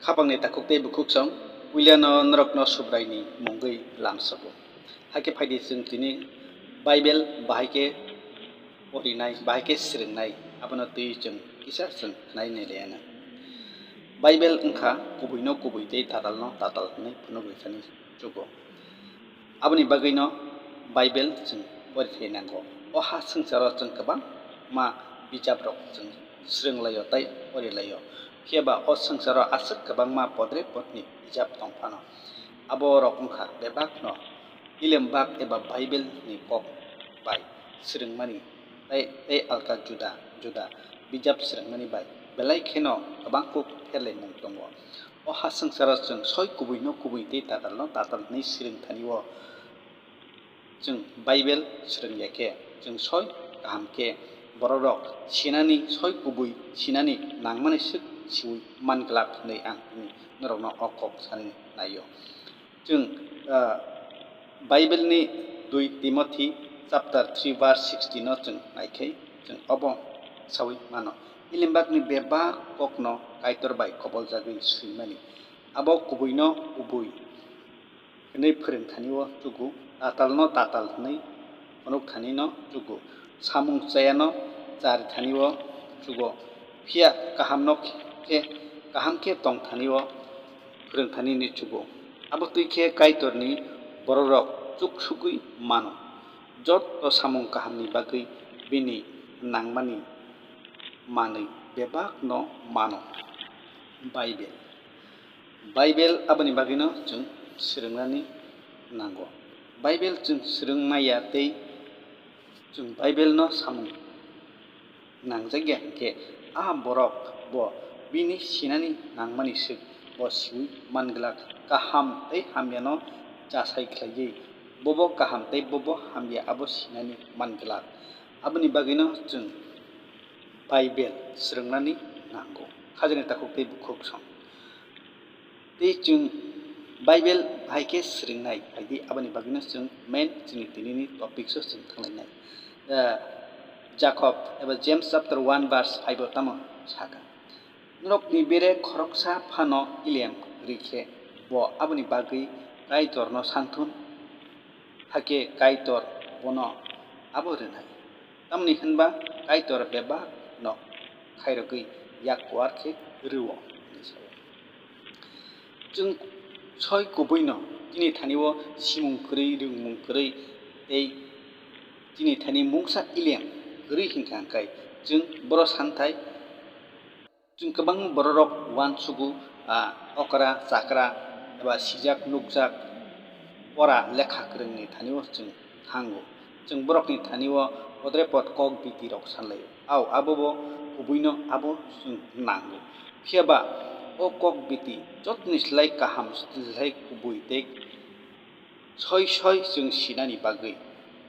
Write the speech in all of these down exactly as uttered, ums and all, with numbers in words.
Khapangni takhuk tei bukhuksong, puilano norokno Subraini mungwi lamsogo. Hakhe phaidi chwng tini Bible bahai khe porinai, bahai khe swrwngnai, abono twi chwng kisa chwng khnai nai laiya na. Bible wngkha kubuino kubui tei tatalno tatal hwnwi phunuk rwthani chugo. Aboni bagwino Bible chwng pori thai nango. O ha swngcharo chwng kwbangma bijaprok chwng swrwng laio tei pori laio. Phiya ba o swngcharo aswk kwbangma podre podni bijap tong phano, aborok wngkha bebakno Ilim bak eba Bible ni kok bai swrwngmani tei, tei alka juda juda bijap swrwngmani bai belai kheno kwbang kuk pherlaimung tongo. O ha swngcharo chwng soi kubuino kubui tei tatalno tatal hwnwi swrwng thani-o chwng Bible swrwng ya khe, chwng soi kaham khe bororok sinani, soi kubui sinani nangmani swk siui man glak hwnwi ang tini norokno o kok sanwi nai-o. Chwng, ah, Bible ni dui Timothy chapter three verse sixteen no chwng naikhai, chwng obo saui mano. Ilimbak ni bebak kok no Kaitor bai koboljagwi swimani. Abo kubui no kubui hwnwi phwrwng thani o chugo, tatal no tatal hwnwi phunuk thani no chugo, samung chaya no chari thani o chugo, phiya kaham no khe, kaham khe tong thani o phwrwng thani ni chugo. Abo twi khe Kaitor ni bororok chuk sugwi mano. Jotto samung kaham ni bagwi bini nangmani manwi bebak no mano. Bible. Bible aboni bagwi no chwng swrwng nani nango. Bible chwng swrwng maya tei chwng Bible no samung nangjakya hinkhe, a borok bo bini sinani nangmani swk bo siui man glak, kaham tei hamyano jasai khlaiwi, bobo kaham tei bobo hamya abo sinani man glak. Aboni bagwino chwng Bible swrwngnani nango, khajani takhuk tei bukhuk song. Tei chwng Bible hai khe swrwngnai, hai di aboni bagwino chwng main chini tinini topics o chwng thanglainai. Ah, Jacob eba James chapter one verse five o tamo saka, "Norokni bere khoroksa phano ilem rikhe bo aboni bagwi Kaitorno santhun, hakhe Kaitor bono abo rwnai. Tamni hwnba Kaitor bebak no khairogwi yak kuar khe rwo," hwnwi sao. Chwng soi kubuino chini thani-o simung kwrwi, rwngmung kwrwi tei chini thani mungsa ilem kwrwi hinkha hwnkhe chwng boro santhai Chwng kwbangma bororok uansugo, ah, okra, chakra, eba sijak, nukjak, pora, lekha kwrwngni thani-o chwng thango. Chwng borokni thani-o podre pod kok bitirok sanlaio. Ao, abobo kubuino abo chwng nango. Phiya ba o kok biti jotoni slai kaham, slai kubui tei Soi soi chwng sinani bagwi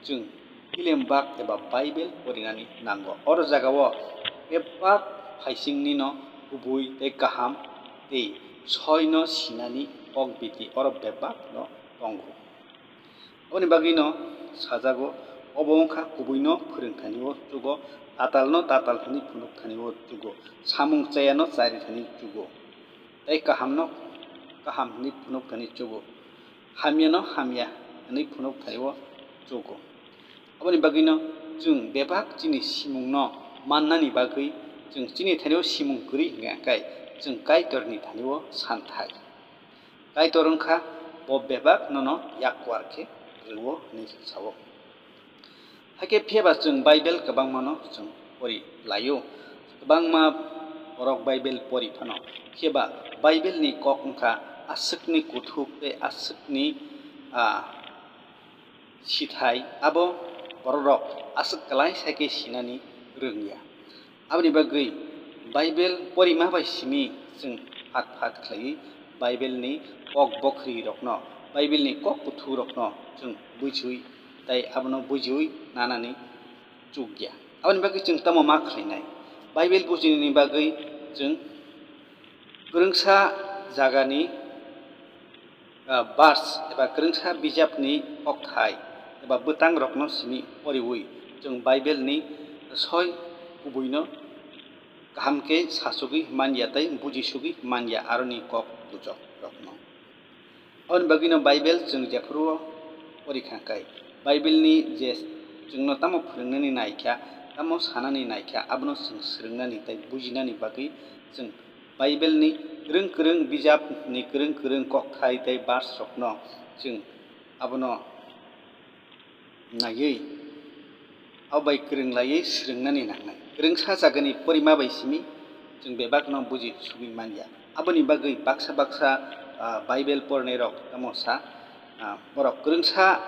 chwng Ilembak eba Bible porinani nango. Oro jagao bebak phaisingni no kubui tei kaham tei soi no sinani kok biti oro bebak no tongo. Aboni bagwi no sajago, obo wngkha kubui no phwrwngthani o chugo, tatal no tatal hwnwi phunukthani o chugo, samung chaya no charithani chugo, tei kaham no kaham hwnwi phunukthani chugo. Hamya no hamya hwnwi phunuk thani o chugo. Aboni bagwi no chwng bebak chini simung no mannani bagwi chwng chini thani o simung kwrwi hwnkhe chwng Kaitor ni thani o santhai. Kaitor wngkha bo bebak nono yak kuar khe rwo hwnwi sao. Hakhe phiya ba chwng Bible kwbangma no chwng pori laio. Kwbangma borok Bible pori phano. Phiya ba Bible ni kok wngkha aswkni kuthuk tei aswkni, ah, sithai, abo bororok aswk kwlai sai khe sinani rwngya. Aboni bagwi Bible porima bai simi chwng phat phat khlaiwi Bible ni kok bokri rokno, Bible ni kok kuthu rokno chwng bujiwi tei abono bujiwi nanani chukya. Aboni bagwi chwng tamo ma khlainai? Bible bujinani bagwi chwng kwrwngsa jagani ah, verse eba kwrwngsa bijapni kokthai eba bwtangrokno simi poriwi chwng Bible ni soi kubuino kaham khe sasugwi manya tei bujisugwi manya aroni kok gujok rokno. Aboni bagwino Bible chwng jephuru o pori kha khe, Bible ni je chwngno tamo phwrwngnani naikha, tamo sanani naikha, abono chwng swrwngnani tei bujinani bagwi chwng Bible ni kwrwng kwrwng bijap ni kwrwng kwrwng kokthai tei verse rokno chwng abono naiwi, abo bai kwrwng laiwi swrwngnani nangnai. Kwrwngsa jagani porima bai simi chwng bebakno buji sugwi manya. Aboni bagwi baksa baksa, ah, Bible porinairok tamo sa, ah, borok kwrwngsa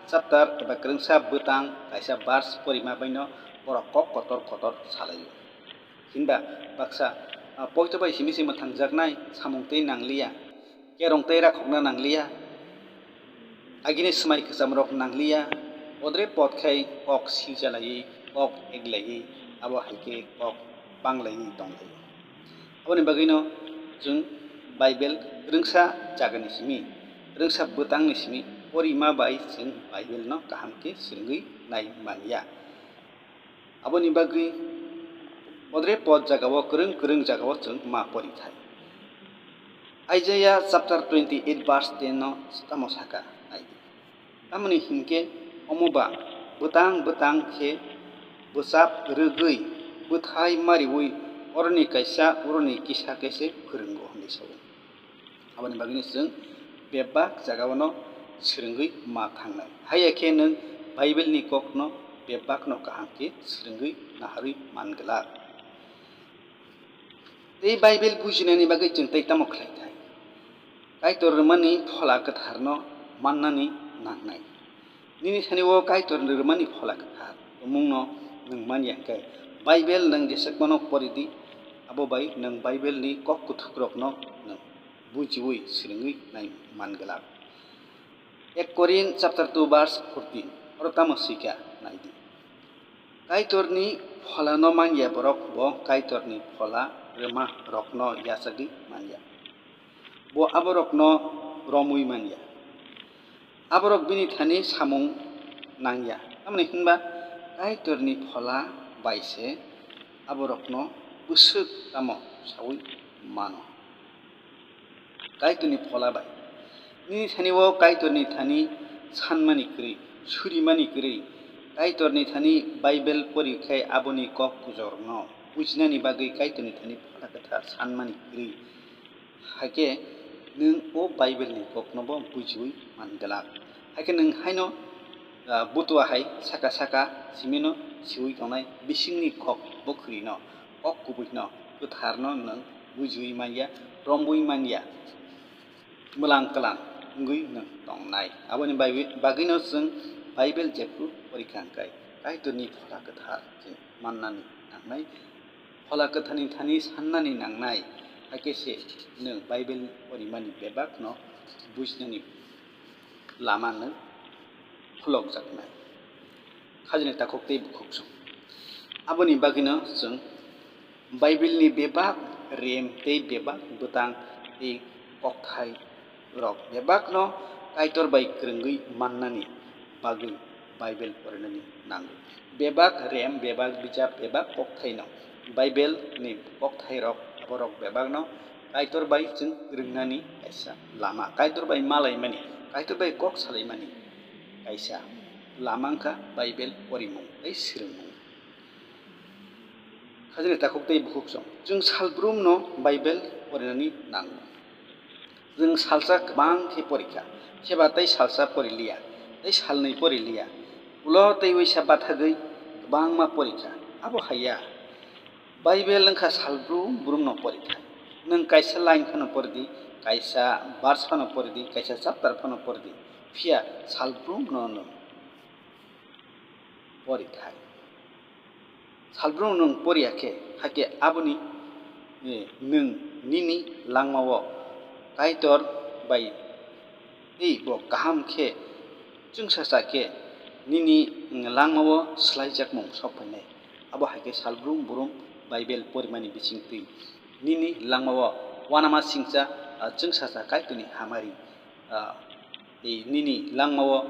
chapter eba kwrwngsa bwtang kaisa verse porima baino borok kok kotor kotor salaio. Hinba baksa, ah, poito bai simi se mwthangjaknai samung tei nangliya, kerong tei rakhokna nangliya, agini swmai kwchamrok nangliya, podre pod khai kok silchalaiwi, kok eglaiwi, abo hai khe kok banglaiwi tonglaio. Aboni bagwino chwng Bible kwrwngsa jagani simi, kwrwngsa bwtangni simi porima bai chwng Bible no kaham khe swrwngwi nai manya. Aboni bagwi podre pod jagao kwrwng kwrwng jagao chwng ma pori thai. Isaiah chapter twenty-eight verse ten no tamo saka, nai di. Tamoni hinkhe omo ba bwtang bwtang khe bwchap rwgwi bwthai mariwi oroni kaisa oroni kisa khe se phwrwngo hinwi sao. Aboni bagwino chwng bebak jagao no swrwngwi ma thangnai. Haiya khe nwng Bible ni kokno bebakno kaham khe swrwngwi naharwi man glak. Tei Bible bujinani bagwi chwng tei tamo khlai thai? Kaitor rwmani Phola Kwtharno mannani nangnai. Nini thani o Kaitor rwmani Phola Kwthar tongmungno nwng man ya khe, Bible nwng jesakmano pori di, abo bai nwng Bible ni kok kwthukrokno nwng bujiwi swrwngwi nai man glak. Ek Korin chapter two verse fourteen, oro tamo sika nai di. Kaitorni Pholano man ya borok bo Kaitorni Phola rwma rokno yachagwi man ya. Bo aborokno romwi man ya. Aborok bini thani samung nang ya. Tamoni hinba Kaitorni Phola bai se aborokno bwswk tamo saui mano. Kaitorni Phola bai. Nini thani o Kaitorni thani sanmani kwrwi, surimani kwrwi, Kaitorni thani Bible pori khai aboni kok kujorno bujinani bagwi Kaitorni thani Phola Kwthar sanmani kwrwi. Hakhe nwng o Bible ni kokno bo bujiwi man glak. Hakhe nwng haino, ah, butua hai saka saka simino siwi tongnai bisingni kok bo khwrwino, kok kubuino, kwtharno nwng bujiwi man ya, romwi man ya, mwlang kwlang wngwi nwng tongnai. Aboni bagwi, bagwino chwng Bible jephru pori kha hwnkhe Kaitorni Phola Kwthar chwng mannani nangnai. Phola Kwtharni thani sannani nangnai, hakhe se nwng Bible porimani bebakno bujinani lama nwng khulokjaknai. Khajani takhuk tei bukhuk song. Aboni bagwino chwng Bible ni bebak rem tei bebak bwtang tei kokthai rok bebakno Kaitor bai kwrwngwi mannani bagwi Bible porinani nango. Bebak rem, bebak bijap, bebak kokthaino Bible ni kokthairok aborok bebakno Kaitor bai chwng kwrwngnani kaisa lama, Kaitor bai malaimani, Kaitor bai kok salaimani kaisa lama wngkha Bible porimung tei swrwngmung. Khajani takhuk tei bukhuk song. Chwng salbrumno Bible porinani nango. Chwng salsa kwbang khe pori kha, kheba tei salsa pori liya, tei salnwi pori liya. Ulo tei uisa bathagwi kwbangma pori kha. Abo hai ya. Bible wngkha salbrum brumno pori kha. Nwng kaisa line phano pori di, kaisa verse phano pori di, kaisa chapter phano pori di. Phiya salbrumno nwng pori thai. Salbrumno nwng poriya khe, hakhe aboni, eh, nwng nini langmao Kaitor bai tei bo kaham khe chwngsacha khe nini langmao swlaijakmung sok phainai. Abo hai khe salbrum brum Bible porimani bisingtwi nini langmao uanama singcha, ah, chwngsacha Kaitorni hamari, ah, tei nini langmao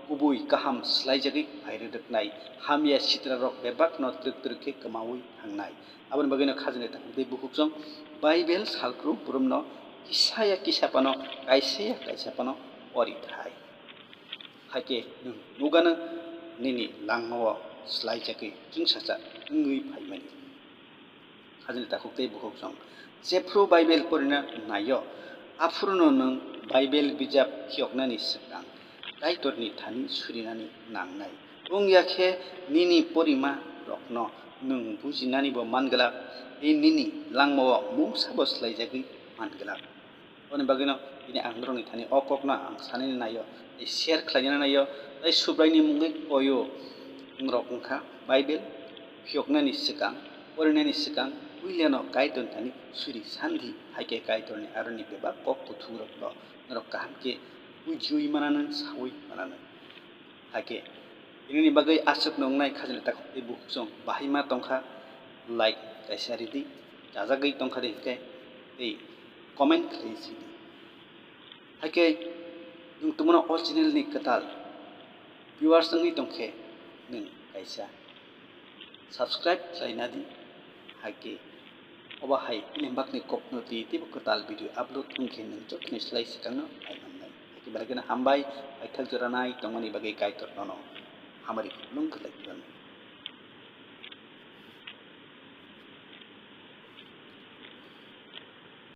kubui kaham swlaijagwi phairwrwknai, hamya sitrarok bebakno twrwk twrwk khe kwmaui thangnai. Aboni bagwino khajani takhuk tei bukhuksong Bible salphuru boromno kisaya kisa phano, kaisaya kaisa phano pori thai. Hakhe nwng nukgano nini langmao swlaijagwi chwngsacha wngwi phaimani. Khajani takhuk tei bukhuksong. Jephru Bible porina naio, aphruno nwng Bible bijap phiyoknani swkang Kaitorni thani surinani nangnai. Wngya khe nini porima rokno nwng bujinanibo manglak, tei nini langmao mungsabo swlaijagwi manglak. Aboni bagwino tini ang norokni thani o kokno ang sanani naio, tei share khlainani naio, tei Subraini mungwi koio. Norok wngkha Bible phiyoknani swkang, porinani swkang, puilano Kaitorni thani suri sandi, hai khe Kaitorni aroni bebak kok kuthukrokno norok kaham khe bujiui mananw, saui mananw. Hakhe, tinini bagwi aswk nwngnai khajani takhuk tei bukhuksong bahai ma tongkha, like kaisa ridi, chajagwi tongkha de hinkhe tei comment khlai sidi. Hakhe, nwng tongmano o channel ni kwtal viewers wngwi tongkhe, nwng kaisa subscribe khlaina di. Hakhe obo hai nini bagwi kokno twi teibo kwtal video upload wngkhe nwng jotono slai swkangno phai mannai. Hakhe belai kheno hambai, paithak joranai tongmani bagwi Kaitor nono hamari kupulung khlai tubano.